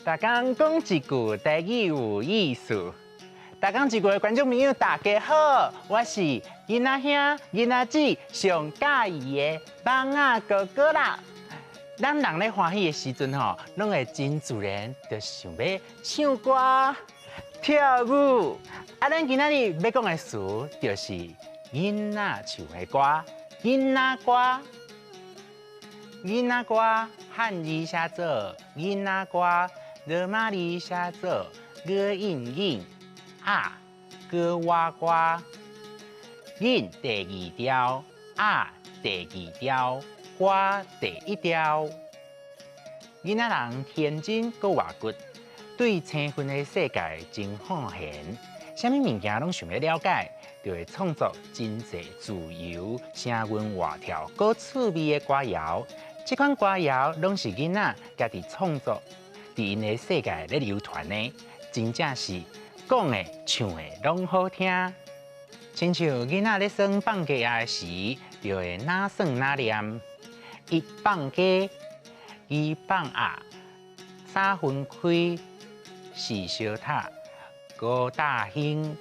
逐工講一句台語有意思。逐工一句的觀眾朋友，大家好，我是囡仔兄、囡仔姊上佮意的蠓仔哥哥啦。咱人咧歡喜的時陣吼，攏會真自然就想欲唱歌、跳舞。啊，咱今仔日欲講的詞就是囡仔唱的歌，囡仔歌。囡仔歌漢字寫做囡仔歌，羅馬字寫做歌應囡仔歌娃歌。囡第二調，仔第二調，歌第一調。囡仔人天真閣活骨，對青春的世界真好閒，啥物物件攏想欲了解，就會創作真濟自由、聲韻活跳、閣趣味的歌謠。這款歌謠攏是囡仔家己創作，佇𪜶的世界咧流傳的，真正是講的、唱的攏好聽。親像囡仔咧耍放雞仔時，就會哪耍哪念：一放雞，二放鴨，三分開，四相拍，五打興，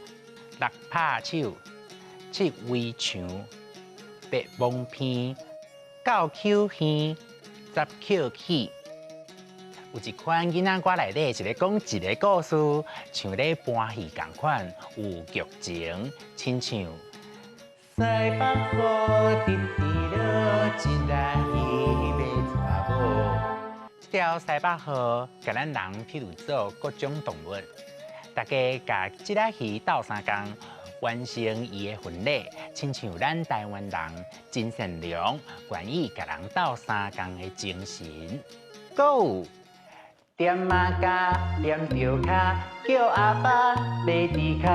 六拍手，七圍牆，八摸鼻，九搝耳，十抾起。有一款囡仔歌內底是咧講一个故事，像咧搬戲仝款，有劇情，親像西北雨直直落，一來彼欲娶某。這條西北雨共咱人譬喻做各種動物，大家共這隻魚鬥相共，完成伊的婚禮，親像咱台灣人真善良，願意共人鬥相共的精神。閣有踮仔跤，踮著跤，叫阿爸買豬跤，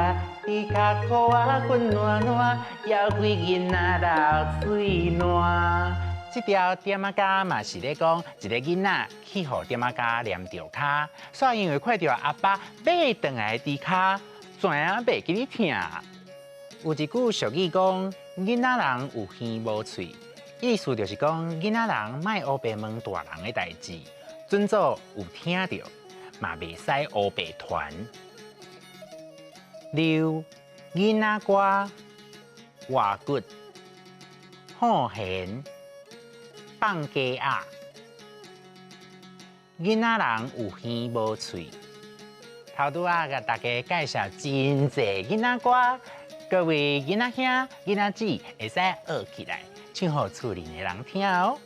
豬跤箍仔滾爛爛，枵鬼囡仔流喙瀾。這條踮仔跤嘛是咧講一个囡仔去予踮仔跤黏著跤，煞因為看著阿爸買轉來的豬跤，知影袂記得疼。有一句俗語講，囡仔人有耳無喙，意思就是講囡仔人莫烏白問大人的代誌，準做有聽著，嘛袂使烏白傳。六囡仔歌，活骨，好閒，放雞仔，囡仔人有耳無喙。頭拄仔共大家介紹真濟囡仔歌，各位囡仔兄、囡仔姊會使學起來，唱予厝裡的人聽哦。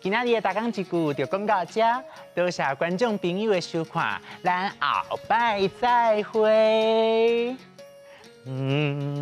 今仔日的逐工一句就講到這，多謝觀眾朋友的收看，咱後擺再會。嗯。